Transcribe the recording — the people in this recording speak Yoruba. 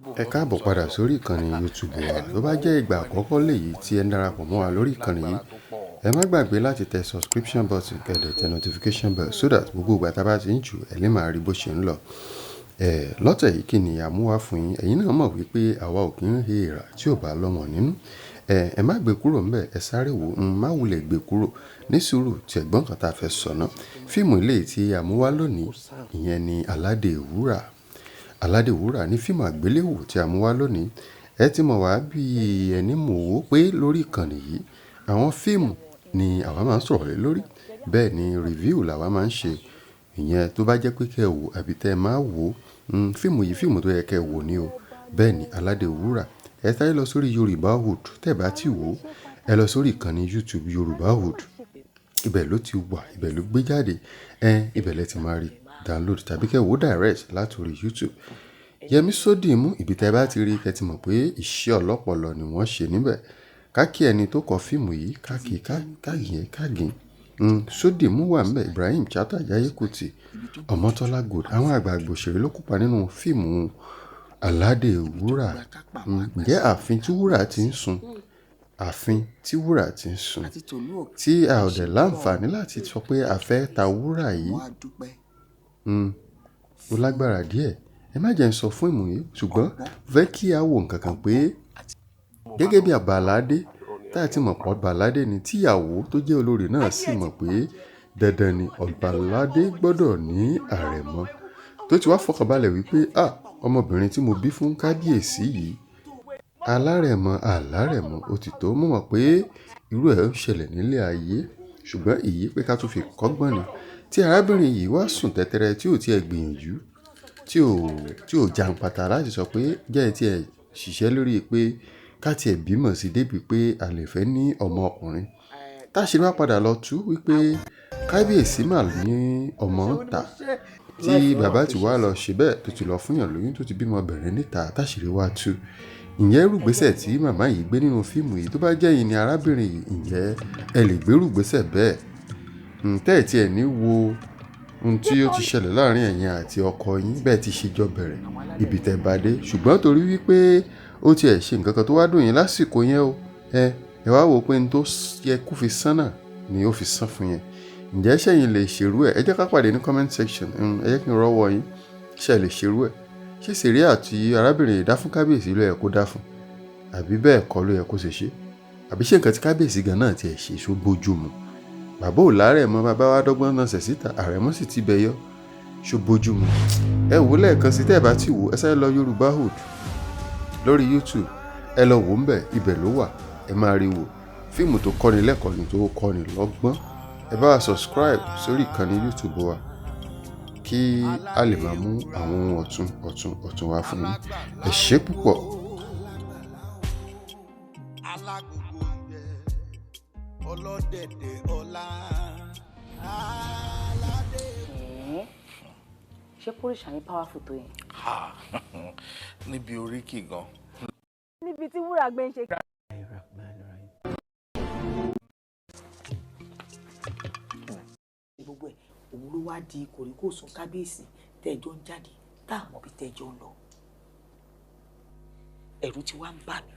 Ẹ káàbọ̀ padà sórí ìkànnì YouTube wa. Tó bá jẹ́ ìgbà àkọ́kọ́ lèyí tí ẹ ń darapọ̀ mọ́ wa lórí ìkànnì yìí, ẹ má gbàgbé láti tẹ subscription button, kẹ́ dẹ̀ tẹ notification bell so that gbogbo ìgbà tá a bá ti ń jù ẹ lè máa rí bó ṣe ń lọ. Lọ́tẹ̀ yìí, kí ni a mú wá fún yín? Ẹ̀yin náà mọ̀ wípé àwa ò kí ń he èèrà tí ò bá lọ́mọ nínú. Ẹ má gbé kúrò ńbẹ̀, ẹ sáré wò ó, má wulẹ̀ gbé kúrò. Ní sùúrù tí ẹ̀gbọ́n kan tá a fẹ́ sọ náà. Fíìmù eléyìí tí a mú wá lónìí, ìyẹn ni Aládé Wúrà. Aládé Wúrà ní fíìmù àgbéléwò tí a mú wá lónìí. Ẹ ti mọ̀ wá bí ẹni mọ̀ wó pé lórí ìkànnì yìí, àwọn fíìmù ni àwa máa ń sọ̀rọ̀ lé lórí. Bẹ́ẹ̀ ni review làwa máa ń ṣe. Ìyẹn tó bá jẹ́ pé kí ẹ wò àbí tẹ máa wò. Fíìmù yìí, fíìmù tó yẹ kí ẹ wò ni o. Bẹ́ẹ̀ ni Aládé Wúrà. Ẹ sáré lọ sórí Yorùbáhood. Tẹ́ bá ti wò, ẹ lọ sórí ìkànnì YouTube Yorùbáhood. Ibẹ̀ ló ti wà, ibẹ̀ ló gbé jáde. Ibẹ̀ lẹ ti máa rí download tàbí kí ẹ wò direct láti orí YouTube. Yẹmí Sódìmú, ibi tẹ́ bá ti rí, kí ẹ ti mọ̀ pé iṣẹ́ ọlọ́pọlọ ni wọ́n ṣe níbẹ̀. Ká kí ẹni tó kọ fíìmù yìí, ká kí ká yẹn ká gìn. Sódìmú wà níbẹ̀, Ibrahim Chatta, Jaiye Kuti, Ọmọ́tọ́lá Gold. Àwọn àgbààgbà òṣèré ló kópa nínú fíìmù Aládé Wúrà. Ǹjẹ́ ààfin tí wúrà ti ń sun? Ààfin tí wúrà ti ń sun. Tí a ò dẹ̀ láǹfààní láti sọ pé a fẹ́ ta wúrà yìí. Ó lágbára díẹ̀. Ẹ má jẹ́ ń sọ fún ìmù yìí, ṣùgbọ́n fẹ́ kí a wò nǹkan kan pé gẹ́gẹ́ bí ọba aládé tá a ti mọ̀ pé ọba aládé ni, tíyàwó tó jẹ́ olórí náà sì mọ̀ pé dandan ni ọba aládé gbọ́dọ̀ ní àrẹ̀mọ. Tó ti wá fọkànbalẹ̀ wípé, à, ọmọbìnrin tí mo bí fún kábíyèsí yìí, alárẹ̀mọ, alárẹ̀mọ, ó ti tó. Mo mọ̀ pé irú ẹ ń ṣẹlẹ̀ nílé ayé, ṣùgbọ́n èyí pé ká tún fi kọ́gbọ́n ni. Tí arábìnrin yìí wá sùn tẹ́tẹ́rẹ́ tí ò tí ẹ gbìyànjú, tí ò jàǹpátá láti sọ pé jẹ́ ẹ tí ẹ ṣiṣẹ́ lórí pé ká tí ẹ bímọ sí débi pé a lè fẹ́ ní ọmọ ọkùnrin. Táṣírí wá padà lọ tú wípé kábíyèsí mà ní ọmọ ń tà. Tí bàbá tí wá lọ ṣe bẹ́ẹ̀ tó ti lọ fún ìyàn lóyún tó ti bímọ obìnrin níta, táṣírí wá tú. Ǹjẹ́ irú ìgbésẹ̀ tí màmá yìí gbé nínú fíìmù yìí, tó bá jẹ́ ẹ̀yin ni arábìnrin yìí, ǹjẹ́ ẹ lè gbé irú ìgbésẹ̀ bẹ́ẹ̀? Tẹ́ ẹ tí ẹ ní wo ohun tí ó ti ṣẹlẹ̀ láàárín ẹ̀yin àti ọkọ yín bẹ́ẹ̀ tí ṣe jọ bẹ̀rẹ̀, ibi tẹ́ bá dé. Ṣùgbọ́n torí wípé ó ti ẹ̀ ṣe nǹkan kan tó wá dùn yín lásìkò yẹn o. Ẹ wá wò pé ohun tó yẹ kó fi sán náà ni ó fi sán fún yẹn. Ǹjẹ́ ṣé ẹ̀yin lè ṣerú ẹ? Ẹ jẹ́ ká pàdé ní comment section. Ẹ jẹ́ kí n rọ́wọ́ yín. Ṣé ẹ lè ṣerú ẹ? Ṣé sẹ̀ríà tí arábìnrin yìí dá fún kábíyèsí ló yẹ kó dá fún? Àbí bẹ́ẹ̀ kọ́ ló yẹ kó ṣe ṣe? Àbí ṣé nǹkan tí kábíyèsí gan náà ti ẹ̀ ṣe ṣó bójú mu? Bàbá ò lárẹ̀mọ, bàbá wa dọ́gbọ́n náà ṣẹ̀ síta, àrẹ̀mọ sì ti bẹ̀ yọ. Ṣó bójú mu? Ẹ wò lẹ́ẹ̀kan sí tẹ́ ẹ bá ti wò, ẹ sáré lọ Yorùbáhood lórí YouTube. Ẹ lọ wò ńbẹ̀, ibẹ̀ ló wà. Ẹ máa rí wò. Fíìmù tó kọ́ni lẹ́kọ̀ọ́ ni, tó kọ́ni lọ́gbọ́n. Ẹ bá wa subscribe sórí ìkànnì YouTube wa kí a lè máa mú àwọn ohun ọ̀tun ọ̀tun ọ̀tun wá fún yín. Ẹ ṣé púpọ̀. Alágbogbo idẹ, ọlọ́dẹ̀dẹ̀ ọlá, aládé. Ṣé kórìṣà yín powerful tó yẹn? Ha, níbi oríkì gan. Níbi tí wúrà gbé ń ṣe. Gbogbo ẹ̀ òun ló wá di kòríkòsùn kábíyèsí tẹ́jọ́ ń jáde tá a mọ̀ bí tẹ́jọ́ ń lọ. Ẹ̀rù ti wá ń bà mí.